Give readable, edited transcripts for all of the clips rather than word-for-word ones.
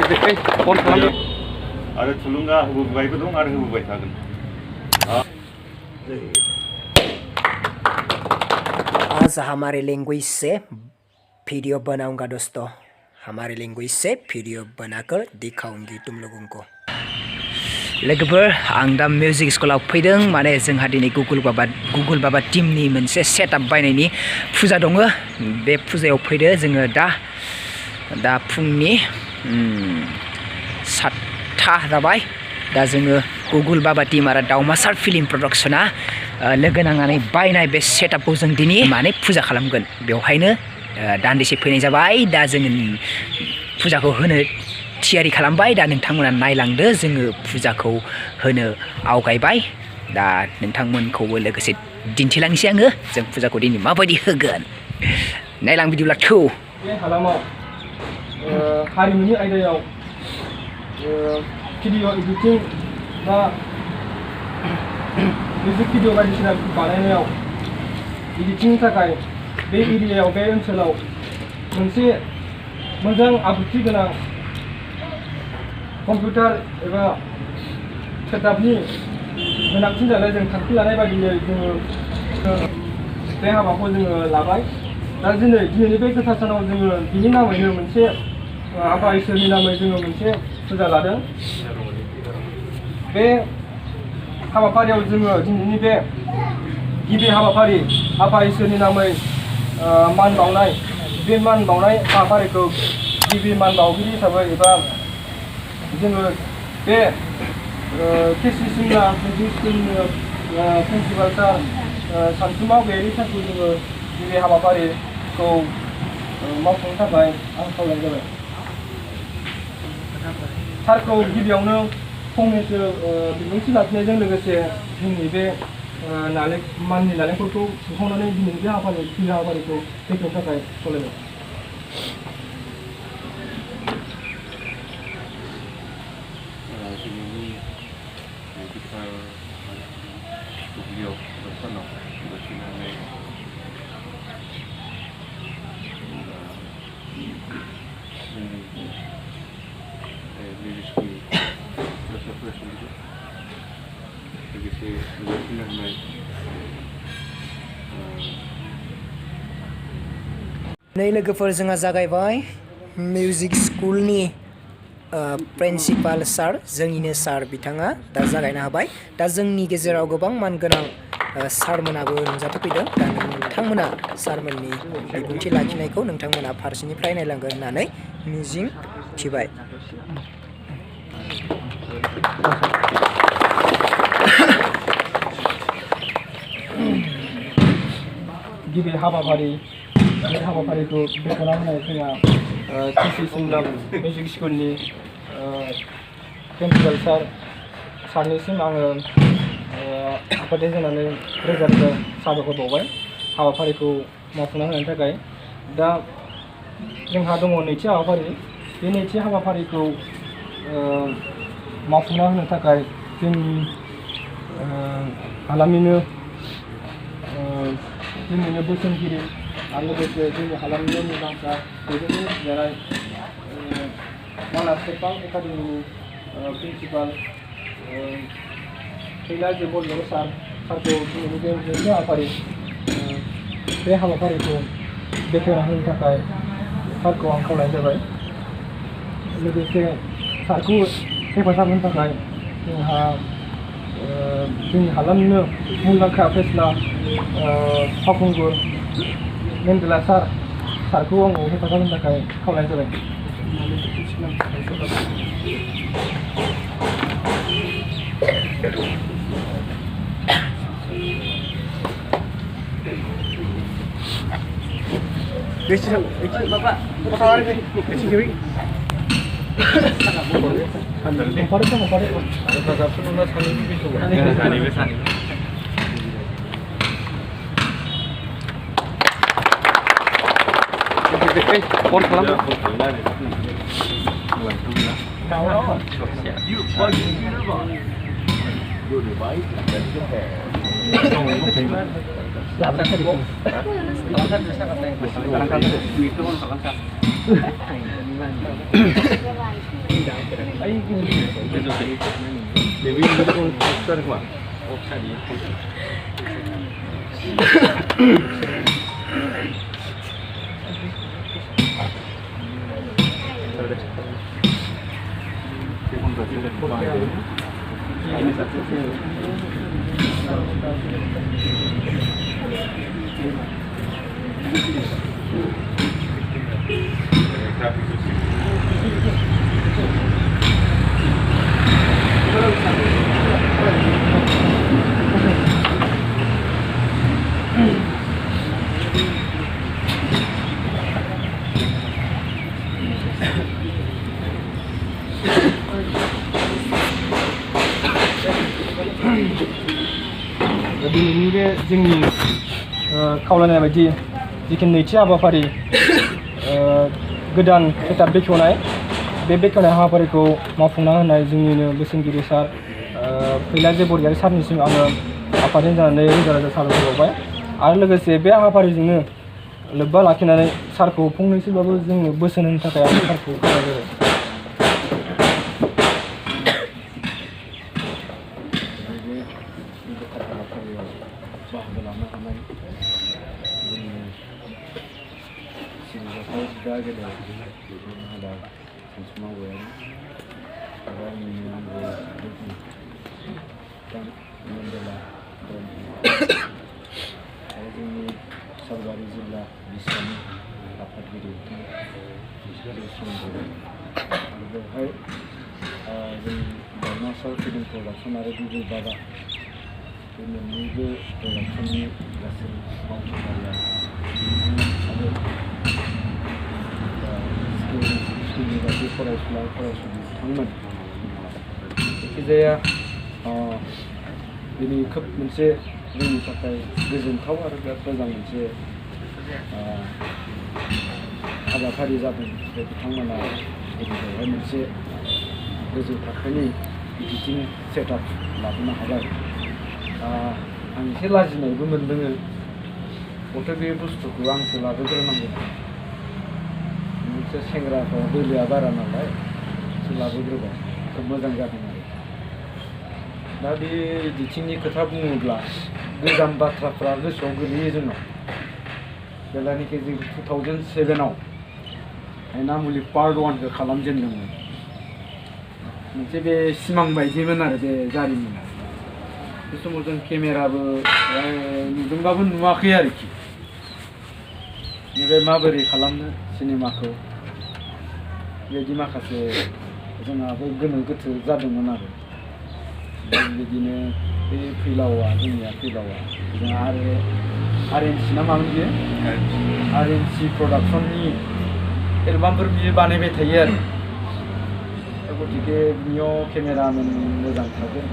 saport khalamdw. Ada thulunga hobobaयबो dong आरो होबोबाय थागोन. आज हमारे लैंग्वेज से वीडियो बनाऊंगा दोस्तों. हमारे लैंग्वेज से वीडियो बनाकर दिखाऊंगी तुम लोगों को. लोगोफोर आं दा मिउजिक स्कुलाव फैदों माने जोंहा दिनै गुगुल बाबा टीमनि मोनसे सेटआप बायनायनि फुजा दङ. बे फुजायाव फैदो जोङो दा फुंनि 7टा जाबाय. दा जोङो गुगुल बाबा टीम आरो दावमासार फिल्म प्रडाक्शना लोगो नांनानै बायनाय बे सेटआपखौ जों दिनै माने फुजा खालामगोन. बेवहायनो दान्दिसे फैनाय जाबाय. दा जोङो फुजाखौ होनो थियारि खालामबाय. दा नोंथांमोना नायलांदो. जोङो फुजाखौ होनो आवगायबाय. दा नोंथांमोनखौबो लोगोसे दिन्थिलांनोसै आङो जों फुजाखौ दिनै माबायदि होगोन. नायलां बिदिब्ला थौ. बे हालामाव हारिमुनि आयदायाव भिडिअ एडिटिं बा मिउजिक भिडिअ बायदिसिना बानायनायाव एडिटिंनि थाखाय बे एरियायाव बे ओनसोलाव मोनसे मोजां आब्रुथि गोनां कम्पिउटार एबा सेटआपनि गोनांथि जानाय जों थांखि लानाय बायदियै जोङो बे हाबाखौ जोङो लाबाय. दा दिनैनि बे गोथार सानाव जोङो बिनि नामैनो मोनसे आफा इसोरनि नामै जोङो मोनसे फुजा लादों. बे हाबाफारियाव जोङो दिनैनि बे गिबि हाबाफारि आफा इसोरनि नामै मान बावनाय, बे मान बावनाय हाबाफारिखौ गिबि मान बावगिरि हिसाबै एबा जोङो बे केसि सिमला मिउजिक स्कुलनि प्रिन्सिपाल सार सानसुमा गैयारि सारखौ जोङो गिबि हाबाफारिखौ मावफुंनो थाखाय आं खावलायनाय जाबाय. सारखौ गिबियावनो फंनैसो बिबुंथि लाखिनायजों लोगोसे जोंनि बे माननि नालेंखरखौ सुखांनानै दिनैनि बे हाबाफारिखौ बेखेवनो थाखाय खावलायबाय. नै लोगोफोर जोंहा जागायबाय. मिउजिक स्कुलनि प्रिन्सिपाल सार, जोंनिनो सार बिथाङा दा जागायनो हाबाय. दा जोंनि गेजेराव गोबां मानगोनां सारमोनाबो नुजाथिफैदों. दा नोंथांमोना सारमोननि बिबुंथि लाखिनायखौ नोंथांमोना फारसेनिफ्राय नायलांगोन होननानै मिजिं थिबाय. गिबि हाबाफारिखौ बेखेवना होनाय जोंहा केसि सिमला मिउजिक स्कुलनि प्रिन्सिपाल सारनिसिम आङो आफादेर होनानै रोजा रोजा साबायखर बावबाय हाबाफारिखौ मावफुंना होनायनि थाखाय. दा जोंहा दङ नैथि हाबाफारि. बे नैथि हाबाफारिखौ मावफुंना होनो थाखाय जोंनि हालामनिनो बोसोनगिरि आरो लोगोसे जोंनि हालामनिनो मुंदांखा बयजोंबो मिथिजानाय मानास सेरफां एकाडेमिनि प्रिन्सिपाल फैला बोइबव सारखौ दिनैनि बे मोनसे हाबाफारिखौ बेखेवना होनो थाखाय सारखौ आं खावलायनाय जाबाय. लोगोसे सारखौ हेफाजाब होनो थाखाय जोंहा जोंनि हालामनिनो मुंदांखा फेस्ला फावखुंगुर मेन्डेला सारखौ आङो हेफाजाब होनो थाखाय खावलायनाय जाबाय. Bapak, Support khalamdw. दिनैनि बे जोंनि खावलायनाय बायदि जिखिनि नैथि हाबाफारि गोदान सेटआप बेखेवनाय बे बेखेवनाय हाबाफारिखौ मावफुंना होनाय जोंनिनो बोसोनगिरि सार फैला बरगयारि सारनिसिम आङो आफादजों जानानै रोजा रोजा साबायखर बावबाय आरो लोगोसे बे हाबाफारिजोंनो लोब्बा लाखिनानै सारखौ फंनैसोबाबो जोंनो बोसोन होनो थाखाय आं सारखौ खावलायनाय जाबाय। Mendela जोंनि सरबारि जिल्ला बिसानि आफादगिरि बेवहाय जोंनि दावमासार फिल्म प्रडाक्सन आरो बिबु बाबा बे मोननैबो प्रडाक्सननि गासै मावथिगिरिया आरो स्कुलनि गासै फरायसुला फरायसुलि बिथांमोन जायखिजाया दिनै खोब मोनसे जोंनि थाखाय गोजोनथाव आरो बिराद मोजां मोनसे हाबाफारि जादों बे बिथांमोना बेवहाय मोनसे गोजौ थाखोनि एडिटिं सेटआप लाबोनो हाबाय। आं एसे लाजिनायबो मोनदों गथ' बे बुस्थुखौ आंसो लाबोग्रोनांगौ मोनसे सेंग्राफ्रा बोलोआ बारा नालाय एसे लाबोग्रोबाय खोब मोजां जादों आरो दा बे एडिटिंनि खोथा बुङोब्ला गोजाम बाथ्राफ्रा गोसोआव गोलैयो जोंनाव जेब्लानाखि जों 2007आव नामुलि पार्ट 1खौ खालामजेनदोंमोन मोनसे बे सिमां बायदिमोन आरो बे जारिमिना बे समाव जों केमेराबो नुदोंबाबो नुवाखै आरोखि बेनिफ्राय माबोरै खालामनो सिनेमाखौ बेबायदि माखासे जोंहाबो गोनो गोथो जादोंमोन आरो बिदिनो बे फैलावा जोंनिया फैलावा जोंहा आरएनसि ना मामोन बियो आरएनसि प्रडाक्सननि एलबामफोर बियो बानायबाय थायो आरो गतिके बिनियाव केमेरामेन मोजां थागोन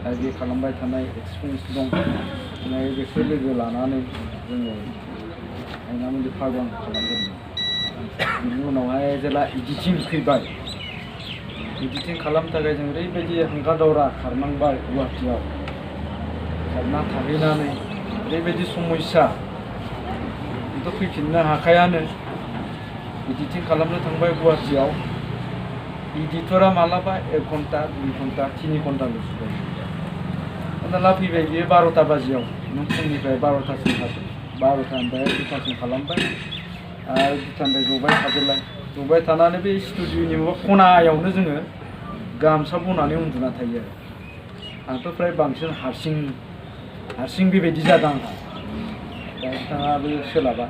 आरो बे खालामबाय थानाय एक्सपिरियेन्स दं बेखौ लोगो लानानै जोङो नामुलि पार्ट 1 खालामदोंमोन। बिनि उनावहाय जेला एडिटिं फैबाय एडिटिं खालामनो थाखाय जों ओरैबायदि हांगा दावरा खारनांबाय गुवाहाटियाव खारना थाहैनानै ओरैबायदि समस्या बेथ' फैफिननो हाखायानो एडिटिं खालामनो थांबाय गुवाहाटियाव एडिटरा मालाबा 1 घन्टा 2 घन्टा 3 घन्टाल' सुबाय ला फैबाय बियो 12टा बाजियाव नों फुंनिफ्राय 12टासिम थादों 12टानिफ्राय 2टासिम खालामबाय आरो 2टानिफ्राय जबाय थानानै बे स्टुडिअनि माबा खनायावनो जोङो गामसा बनानै उन्दुना थायो आरो आंथ' फ्राय बांसिन हारसिं बेबायदि जादों आंहा दा बिथाङाबो सोलाबा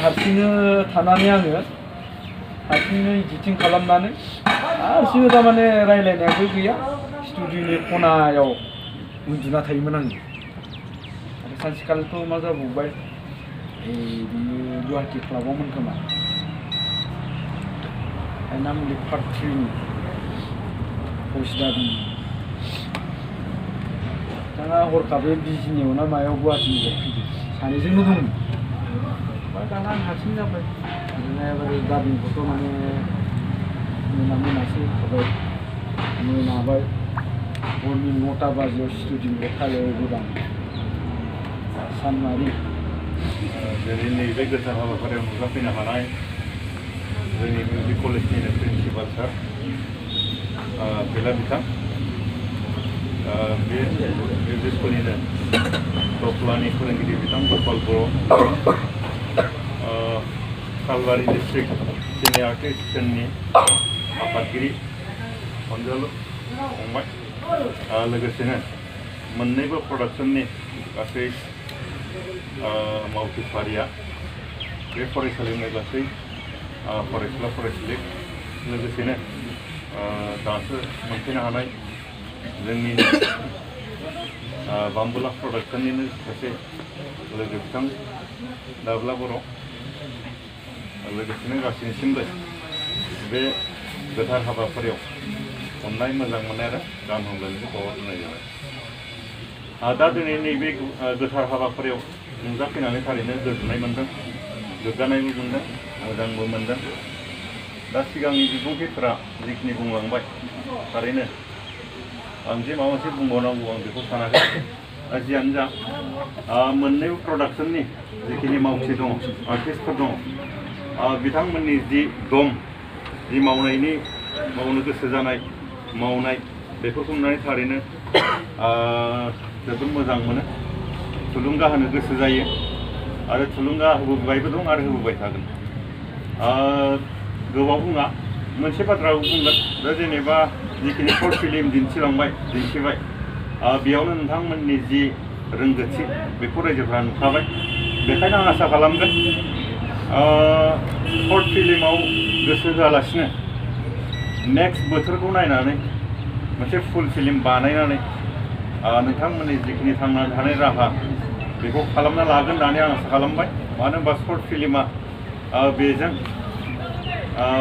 हारसिंनो थानानै आङो हारसिंनो एडिटिं खालामनानै हारसिंनो थारमाने रायलायनायाबो गैया स्टुडिअनि खनायाव उन्दुना थायोमोन आङो आरो सानसेखालिथ' मा जाबावबाय बियो गुवाहाटि क्लाबावमोन खोमा नामुलि पार्ट 3 पस्ट जादोंमोन बिथाङा हरखाबै बिजिनियाव ना मायाव गुवाहाटिनिफ्राय फैदों सानैजोंनो दंमोन दाना आं हारसिं जाबाय बिदिनो गामिखौथ' माने मोनासै थाबाय मोनाबाय हरनि 9टा बाजियाव स्टुडिअनिफ्राय थालायबोदां सानमारि जेरै नैबे गोथार हाबाफारियाव नुजाफैनो हानाय जोंनि मिउजिक कलेजनिनो प्रिन्सिपाल सार फैला बिथां बे मिउजिक स्कुलनिनो दफ्लानि फोरोंगिरि बिथां गपाल बर' सालबारि डिस्ट्रिक्ट सिनियर आर्टिस्टनि आफादगिरि अनजालु फंबाय लोगोसेनो मोननैबो प्रडाक्शननि गासै मावथिफारिया बे फरायसालिनि गासै फरायसुला फरायसुलि लोगोसेनो दासो मोनफैनो हानाय जोंनि बाम्बुला प्रडाक्शननिनो सासे लोगो बिथां दाब्ला बर' लोगोसेनो गासैनिसिमबो बे गोथार हाबाफारियाव अननाय मोजां मोननाय आरो गाहाम हामलायनायखौ बावहरनाय जाबाय। दा दिनै नैबे गोथार हाबाफारियाव नुजाफैनानै थारैनो गोजोननाय मोनदों, गोग्गानायबो मोनदों, मोजांबो मोनदों। दा सिगांनि बिबुंथिफोरा जिखिनि बुंलांबाय थारैनो आं जे माबा मोनसे बुंबावनांगौ आं बेखौ सानाखै। जियानो जा मोननैबो प्रडाक्शननि जिखिनि मावथि दङ, आर्टिस्टफोर दङ, बिथांमोननि जि दम, जि मावनो गोसो जानाय मावनाय बेफोरखौ नुनानै थारैनो जोबोद मोजां मोनो, थुलुंगा होनो गोसो जायो आरो थुलुंगा होबोबायबो दं आरो होबोबाय थागोन। गोबाव बुङा, मोनसे बाथ्राखौ बुंगोन। दा जेनेबा जिखिनि सर्ट फिल्म दिन्थिबाय बेयावनो नोंथांमोननि जि रोंगौथि बेखौ रायजोफ्रा नुखाबाय। बेखायनो आं आसा खालामगोन सर्ट फिल्माव गोसो होआलासिनो नेक्स्ट बोथोरखौ नायनानै मोनसे फुल फिल्म बानायनानै नोंथांमोननि जिखिनि थांनानै थानाय राहा बेखौ खालामना लागोन होननानै आं आसा खालामबाय। मानो होनबा सर्ट फिल्मा बेजों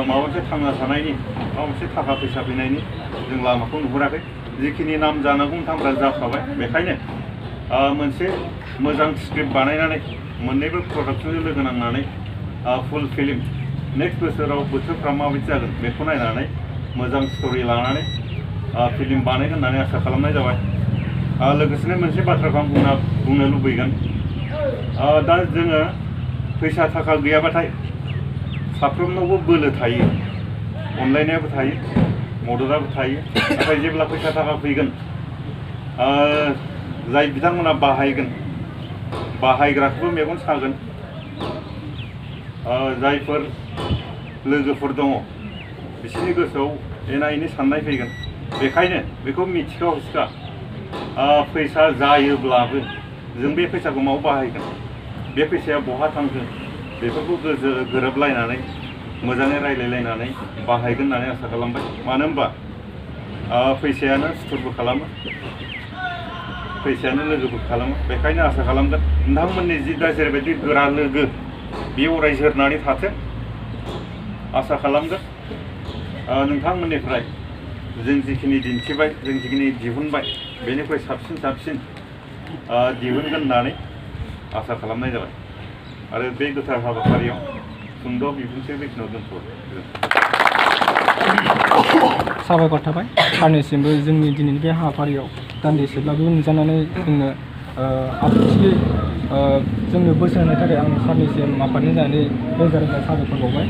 माबा मोनसे थांना थानायनि, माबा मोनसे थाखा फैसा फैनायनि जों लामाखौ नुहुराखै। जिखिनि नाम जानांगौ नोंथांमोना जाखाबाय। बेखायनो मोनसे मोजां स्क्रिप्ट बानायनानै मोननैबो प्रडाक्शनजों लोगो नांनानै फुल फिल्म नेक्स्ट बोसोराव बोथोरफ्रा माबायदि जागोन बेखौ नायनानै मोजां स्ट'रि लानानै फिल्म बानायगोन होननानै आसा खालामनाय जाबाय। लोगोसेनो मोनसे बाथ्राखौ आं बुंनो लुबैगोन। दा जोङो फैसा थाखा गैयाबाथाय साफ्रोमनावबो बोलो थायो, अनलायनायाबो थायो, मददआबो थायो। नाथाय जेब्ला फैसा थाखा फैगोन, जाय बिथांमोना बाहायगोन, बाहायग्राखौबो मेगन सागोन। जायफोर लोगोफोर दङ बिसोरनि गोसोआव एना एनि साननाय फैगोन। बेखायनो बेखौ मिथिखा हसिखा फैसा जायोब्लाबो जों बे फैसाखौ माव बाहायगोन, बे फैसाया बहा थांगोन बेफोरखौ गोरोबलायनानै मोजाङै रायलायलायनानै बाहायगोन होननानै आसा खालामबाय। मानो होनबा फैसायानो सुथुरबो खालामो, फैसायानो लोगोबो खालामो। बेखायनो आसा खालामगोन नोंथांमोननि जि दा जेरैबायदि गोरा लोगो बे अराय जोरनानै थाथों। आसा खालामगोन नोंथांमोननिफ्राय जों जिखिनि दिन्थिबाय, जों जिखिनि दिहुनबाय बेनिफ्राय साबसिन दिहुनगोन होननानै आसा खालामनाय जाबाय। आरो बे गोथार हाबाफारियाव सुंद' बिबुंथि बेखिनियाव दोनथ'बाय। साबायखर थाबाय सारनिसिमबो जोंनि दिनैनि बे हाबाफारियाव दान्दिसेब्लाबो नुजानानै जोंनो आब्रुथियै जोंनो बोसोन होनो थाखाय आं सारनिसिम आफादनि जानानै रोजा रोजा साबायखर बावबाय।